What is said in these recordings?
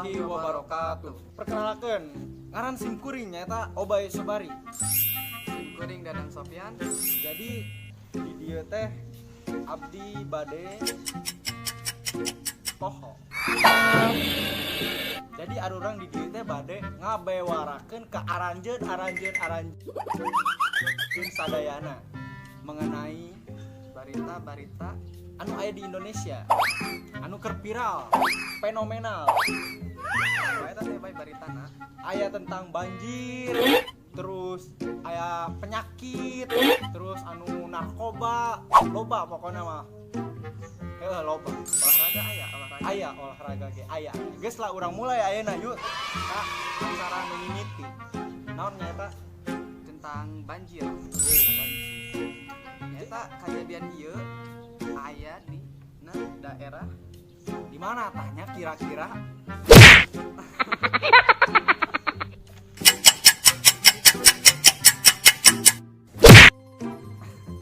Warahmatullahi wabarakatuh. Perkenalkan, ngaran sim kuring nyaeta Obay Sobari. Sim kuring Dadang Sofian. Jadi di dieu teh abdi bade poho. Jadi arurang di dieu teh bade ngabewarakeun ka aranjeun aranjeun aranjeun sadayana mengenai barita-barita anu aya di Indonesia, anu keur viral, fenomenal. Eta teh bae baritana. Aya tentang banjir, terus aya penyakit, terus anu narkoba, loba pokoknya mah. Heeh, loba. Olahraga aya, olahraga. Aya olahraga ge aya. Geus lah urang mulai ayeuna yuk. Ka acara nu mimiti. Naon nya eta? Tentang banjir. Oh, banjir. Eta kejadian ieu aya di na daerah di mana tanya kira-kira?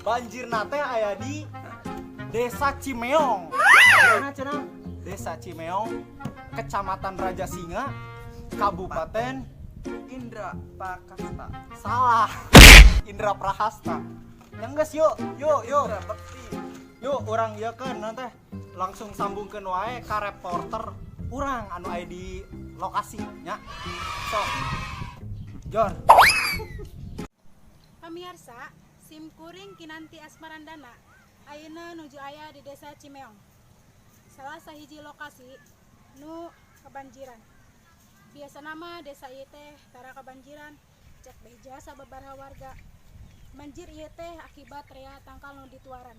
Banjir nate aya di Desa Cimeong. Mana cenah? Desa Cimeong, Kecamatan Raja Singa, Kabupaten Indra Pakasta. Salah. Indra Prahasta. Yang geus yuk, yuk, yuk. Indra Bekti. Yuk urang ieu keun teh langsung sambungkeun wae ka reporter urang anu aya di lokasi nya. Sok. John. Pamiarsa, sim kuring Kinanti Asmarandana ayeuna nuju aya di Desa Cimeong. Salah sahiji lokasi nu kebanjiran. Biasana mah desa ieu teh tara kebanjiran, cek beja sababaraha warga. Banjir ieu teh akibat rea tangkal nu dituaran,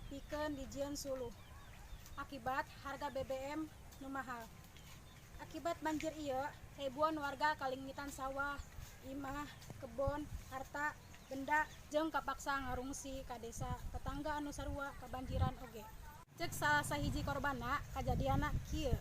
pikeun dijieun suluh. Akibat harga BBM nu mahal. Akibat banjir ieu, ribuan warga kalingitan sawah, imah, kebon, harta, benda jeung kapaksa ngarungsi ka desa tetangga anu sarua kabanjiran oge. Cek salah sahiji korbanna kajadianna kieu.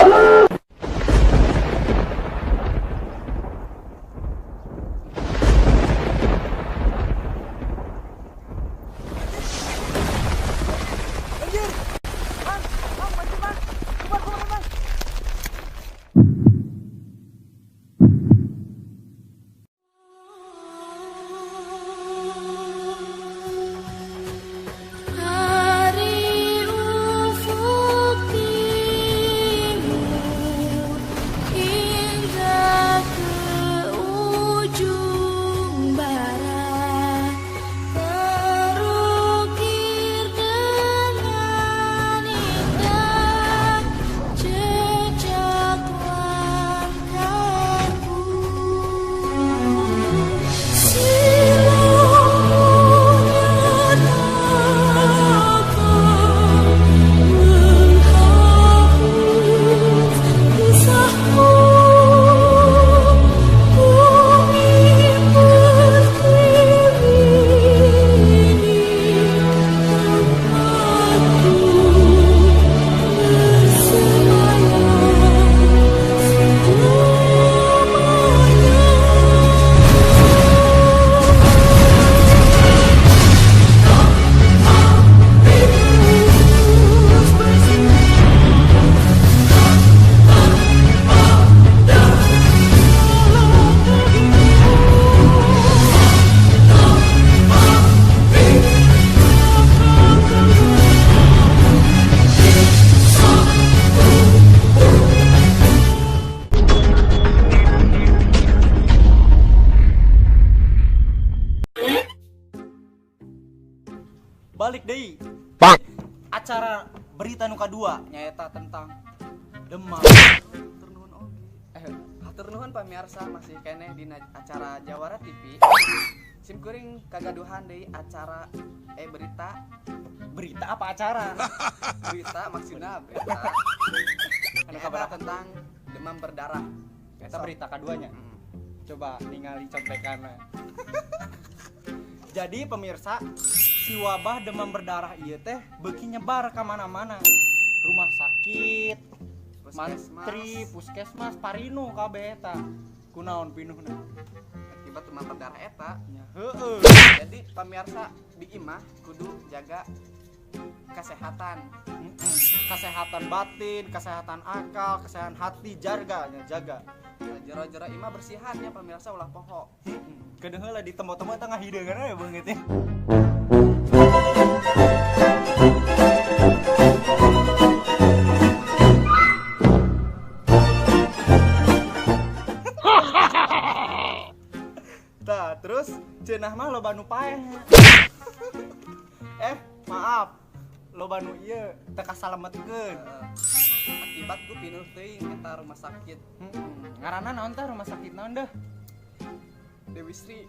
Banjir! Bang, bang, banjir, bang. Keluar, keluar, bang. Dari ufuk timur hingga ke ujung barat, terukir dengan indah jejak langkahku. Menghapus kisahmu, bumi pertiwi ini tempatku bersemayam selamanya. Balik deui. Acara berita nu kadua nyaeta tentang demam. Hatur nuhun oge. Hatur nuhun pamirsa masih keneh dina acara Jawara TV. Sim kuring kagaduhan deui acara berita. Berita apa acara? Berita maksudna berita. Anu Nyaeta kabar tentang demam berdarah. Eta berita kaduanya. Coba ningali contekanna. Jadi pemirsa, si wabah demam berdarah ieu teh beuki nyebar ka mana-mana. Rumah sakit, Puskesmas. mantri, puskesmas, parinu kabeh eta. Kunaon pinuhna? Akibat demam berdarah eta. Nya heueuh. Jadi pemirsa di imah kudu jaga kesehatan. Kesehatan batin, kesehatan akal, kesehatan hati, jarga nya jaga. Jero-jero imah bersihan ya pemirsa ulah poho. Kedeung heula di temo-temo eta ngahideungan we beungeut teh. Tah, terus cenah mah loba nu paeh. Maaf. Loba nu ieu teu kasalametkeun. Akibat ku pinuh teuing eta rumah sakit. Ngaranna naon teh rumah sakit naon deh? Dewi Sri.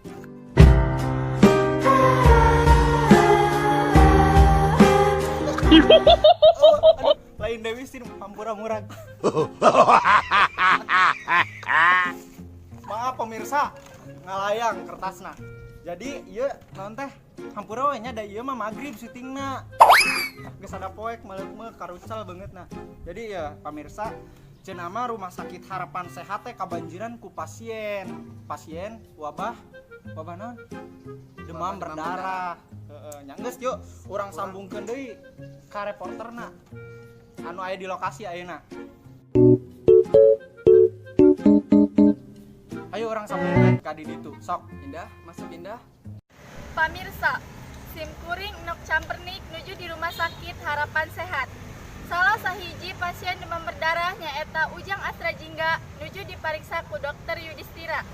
Oh, aduh, lain Dewi Sri, hampura murag. Maaf pemirsa, ngalayang kertasna. Jadi ieu naon teh? Hampura we nya da ieu mah magrib syutingna. Geus ada poek maleuk-meuk karucal beungeutna. Jadi ya pemirsa, cenah mah rumah sakit Harapan Sehat teh kabanjiran ku pasien. Pasien wabah, wabah naon? Demam berdarah. Heeh, nya geus yuk urang sambungkeun deui ka reporterna. Anu aya di lokasi ayeuna. Ayo urang sambungkeun ka di ditu. Sok. Indah, masuk Indah. Pamirsa, sim kuring Nok Campernik nuju di Rumah Sakit Harapan Sehat. Salah sahiji pasien demam berdarah nyaeta Ujang Astra Jingga nuju dipariksa ku dokter Yudhistira.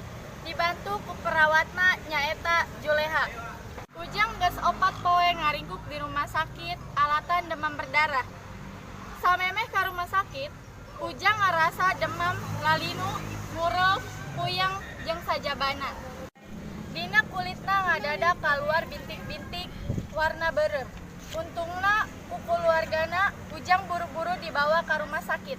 Dibantu ku perawatna nyaeta Juleha. Ujang geus 4 poe ngaringkuk di rumah sakit alatan demam berdarah. Samemeh ka rumah sakit, Ujang ngarasa demam, lalinu, mureuh, puyeng, jeung sajabana. Dina kulitna ngadadak kaluar bintik-bintik warna beureum. Untungna ku kuluargana Ujang buru-buru dibawa ka rumah sakit.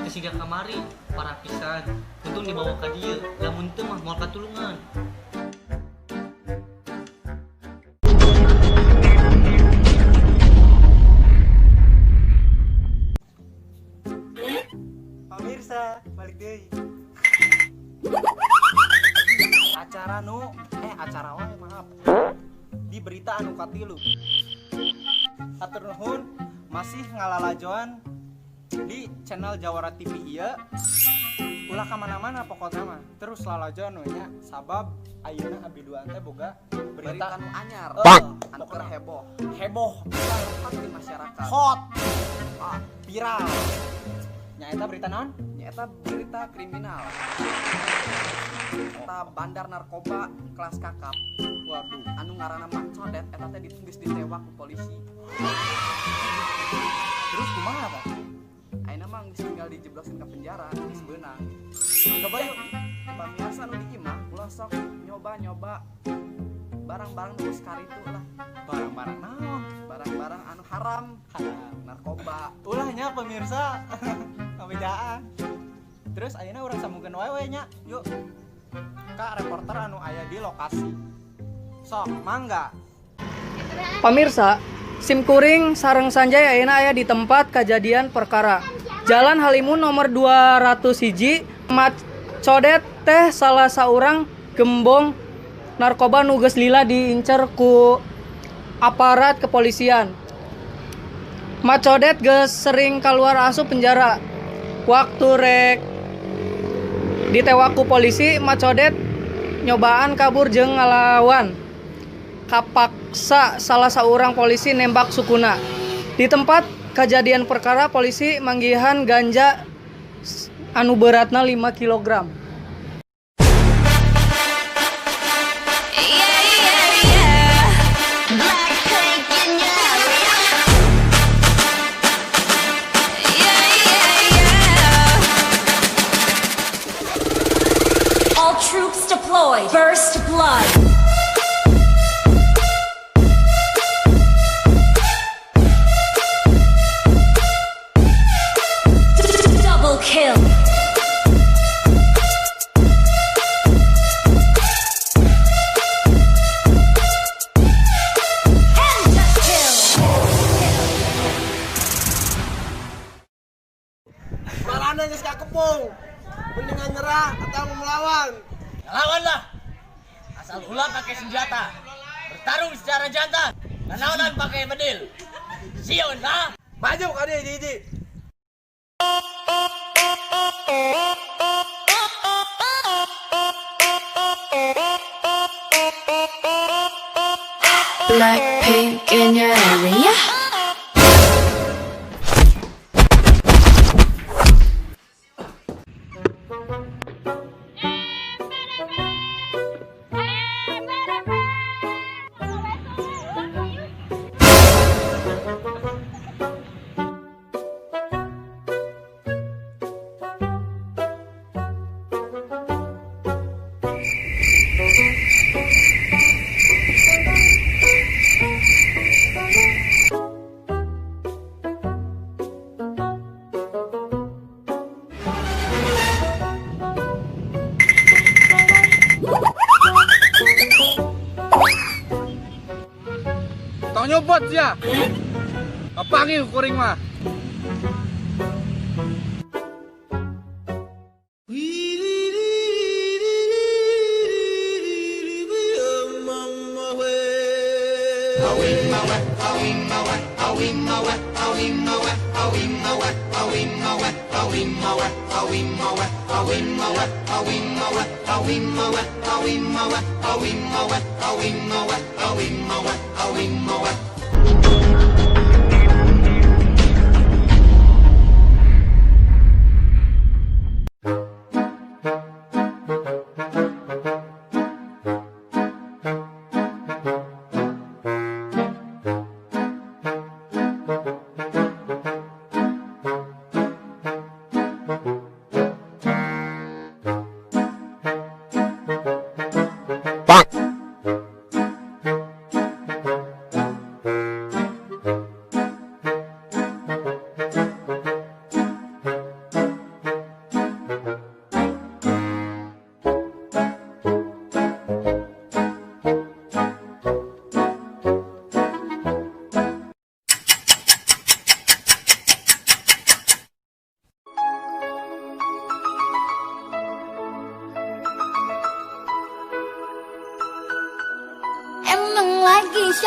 Teu siga kamari, parah pisan. Untung dibawa ka dieu, lamun teu mah moal katulungan. Pamirsa, balik deui. Acara nu acara wae maaf. Di berita anu katilu. Hatur nuhun masih ngalalajoan di channel Jawara TV ieu. Ulah ka mana-mana pokokna mah. Terus lalajoan we nya sabab ayeuna abdi duaan teh boga Berita berita nu anyar, anu keur pokokna heboh, heboh pisan, hot di masyarakat. Hot. Ah, viral. Nyaeta berita naon? Nyaeta berita kriminal. Eta bandar narkoba kelas kakap. Waduh. Anu ngaranna Mak Codet eta teh geus ditewak ku polisi. Terus kumaha tah? Ayeuna mah geus tinggal dijeblosin ke penjara, geus beunang. Coba yuk. Pamirsa nu di imah ulah sok nyoba-nyoba barang-barang nu geus karitu lah, Barang-barang naon? Barang-barang anu haram, Haram. Narkoba. Ulahnya pemirsa. Pembedaan. Terus ayeuna urang sambungkeun wae we nya. Yuk. Ka reporter anu aya di lokasi. Sok, mangga. Pamirsa, sim kuring sareng Sanjay ayeuna aya di tempat kejadian perkara. Jalan Halimun nomor 200 hiji, Mat Codet teh salah saurang gembong narkoba nu geus lila diincer ku aparat kepolisian. Mat Codet geus sering keluar asup penjara. Waktu rek ditewak ku polisi, Mat Codet nyobaan kabur jeung ngalawan. Kapaksa salah seorang polisi nembak sukuna. Di tempat kejadian perkara polisi manggihan ganja anu beratna 5 kg. Yeah. Blackpink in your area. Yeah. All troops deployed. First blood. Double kill. Pentakill. Marana geus kakepung. Mendingan nyerah atau melawan. Lawanlah. Asal ulah pakai senjata. Bertarung secara jantan. Nanaonan pakai bedil. Sieun lah. Maju ka dieu hiji-hiji. Blackpink in your area. Tong nyobot sia. Kapanggih kuring mah.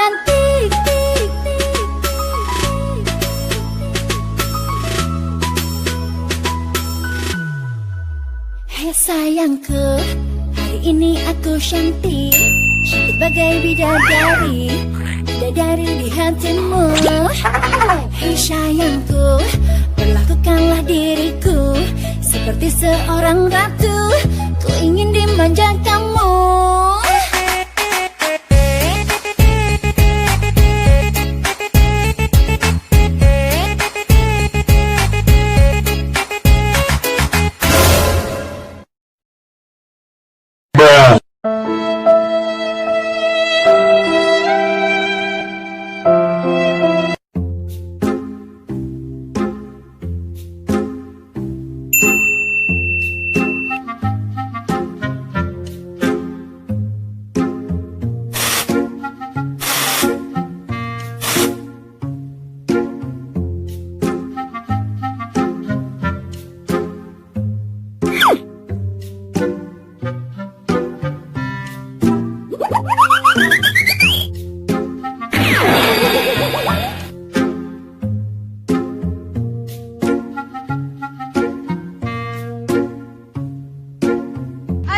Cantik. Hei sayangku, hari ini aku cantik, cantik bagai bidadari, bidadari di hatimu. Hei sayangku, perlakukanlah diriku seperti seorang ratu. Ku ingin dimanja kamu.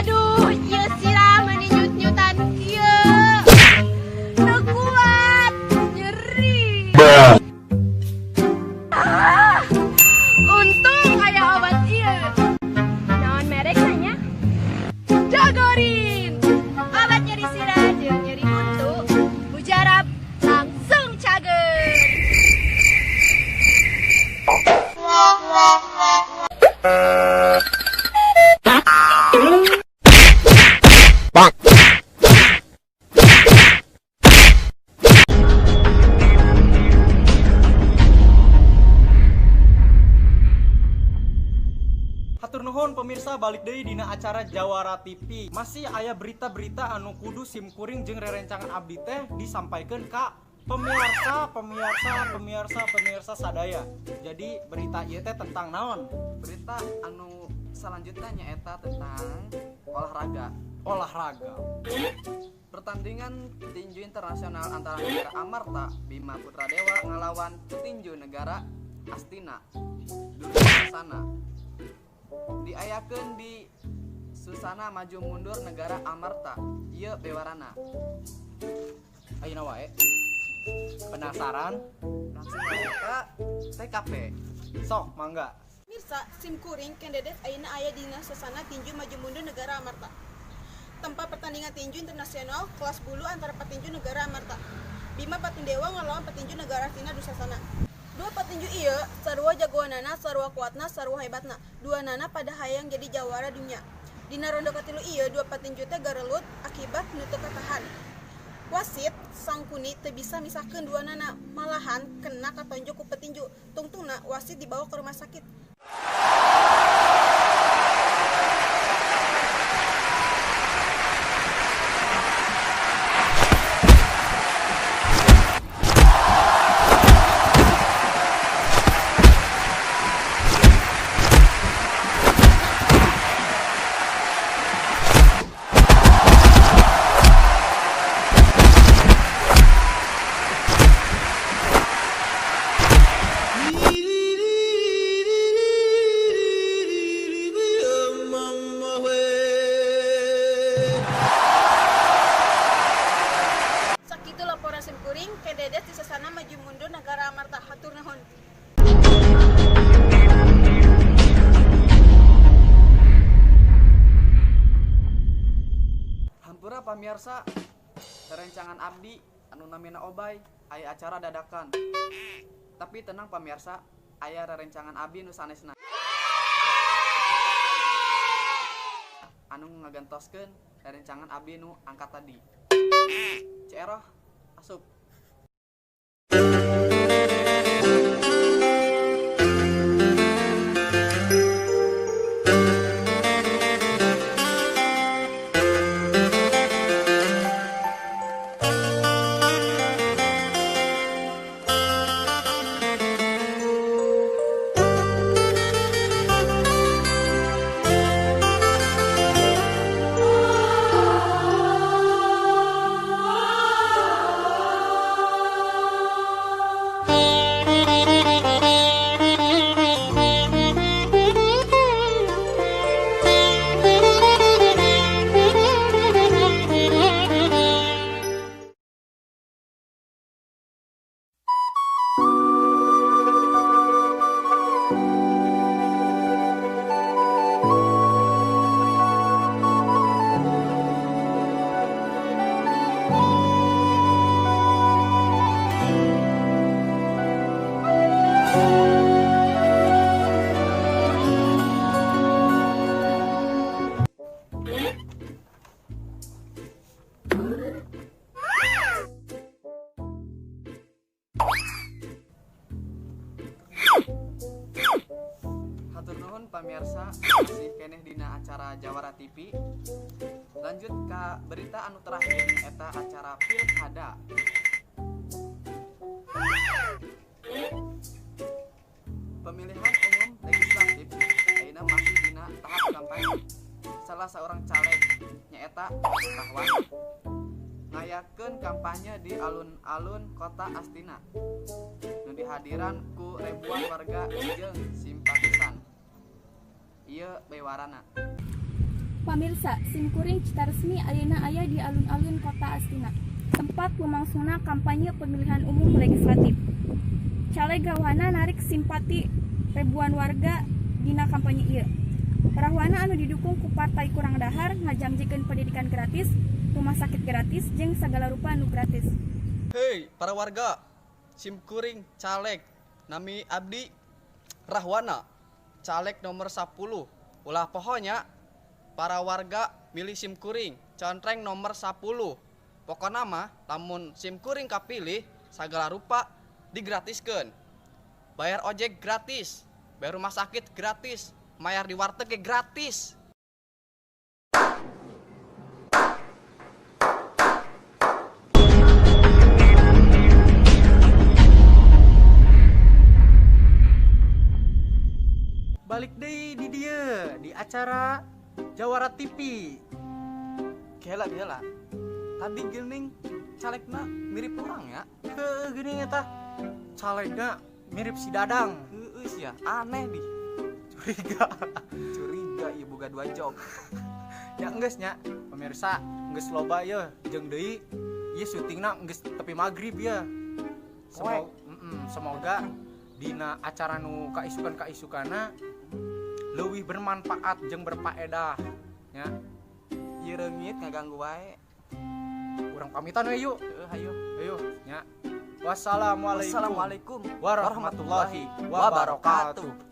Aduh, ieu sirah meuni nyut-nyutan kieu. Teu kuat, nyeri. Ah, untung aya obat ieu. Naon merekna nya? Jagorin. Obat nyeri sirah jeung nyeri huntu. Mujarab langsung cager. Hatur nuhun pemirsa, balik deui dina acara Jawara TV. Masih aya berita-berita anu kudu simkuring jeung rerencangan abdi teh disampaikan ka pemirsa, pemirsa, pemirsa, pemirsa sadaya. Jadi berita ieu teh tentang naon? Berita anu selanjutnya nyaeta tentang olahraga. Olahraga. Pertandingan tinju internasional antara negara Amarta Bima Putra Dewa ngalawan petinju negara Astina Dursasana. Diayakeun di Susana maju mundur negara Amarta. Ieu bewarana. Ayeuna wae. Penasaran? Langsung wae ka TKP. Sok mangga. Mirsa, sim kuring Ken Dedes ayeuna aya dina sasana tinju maju mundur negara Amarta. Tempat pertandingan tinju internasional kelas bulu antara petinju negara Amarta. Bima Patindewa ngelawan petinju negara Astina Dusasana. Dua petinju ieu sarua jagoanana, sarua kuatna, sarua hebatna. Dua nana pada hayang jadi jawara dunia. Dina ronde katilu ieu dua petinju teh garelut akibat nu teu katahan. Wasit Sangkuni teu bisa misahkeun dua nana, malahan kena katonjok ku petinju. Tungtungna wasit dibawa ke rumah sakit. Sakitu laporan simkuring Ken Dedes di sasana maju mundur negara Amarta. Hatur nuhun. Hampura pamirsa, rerencangan abdi anu namina Obay aya acara dadakan. Tapi tenang pamirsa, aya rerencangan abdi nu sanesna. Anu ngagantoskeun rerencangan abdi nu angkat tadi. Ceroh asup. Oh. pamirsa, masih keneh dina acara Jawara TV. Lanjut ke berita anu terakhir eta acara Pilkada. Pemilihan umum legislatif ayeuna masih dina tahap kampanye. Salah seorang caleg nyaeta Rahwana ngayakeun kampanye di alun-alun kota Astina nu dihadiran ku ribuan warga jeung simpatisan. Ieu bewarana. Pamirsa, simkuring Cita Resmi ayeuna aya di alun-alun kota Astina, tempat lumangsungna kampanye pemilihan umum legislatif. Caleg Rahwana narik simpati ribuan warga dina kampanye ieu. Rahwana anu didukung ku partai Kurang Dahar ngajanjikeun pendidikan gratis, rumah sakit gratis, jeung sagala rupa anu gratis. Hei para warga, simkuring caleg nami abdi Rahwana, caleg nomor 10. Ulah pohonya para warga milih simkuring contreng nomor 10. Pokona mah lamun simkuring kapilih sagala rupa digratiskeun. Bayar ojek gratis, bayar rumah sakit gratis, bayar di warteg ge gratis. Balik deui di dieu di acara Jawara TV. Gela gela. Tadi geuning calegna mirip urang ya. Heueuh geuning eta. Calegna mirip si Dadang. Heueuh sia, aneh di. Curiga. Curiga ieu boga dua job. Ya enggeus nya, pemirsa, enggeus loba ye jeung deui ieu syutingna enggeus tepi magrib ye. Semoga dina acara nu kaisukan-kaisukana leuwih bermanfaat jeung berfaedah nya. Ieu reungit ngaganggu wae. Urang pamitan we yuk. Heueuh hayu. Ayo nya. Wassalamualaikum Wassalamualaikum warahmatullahi wabarakatuh.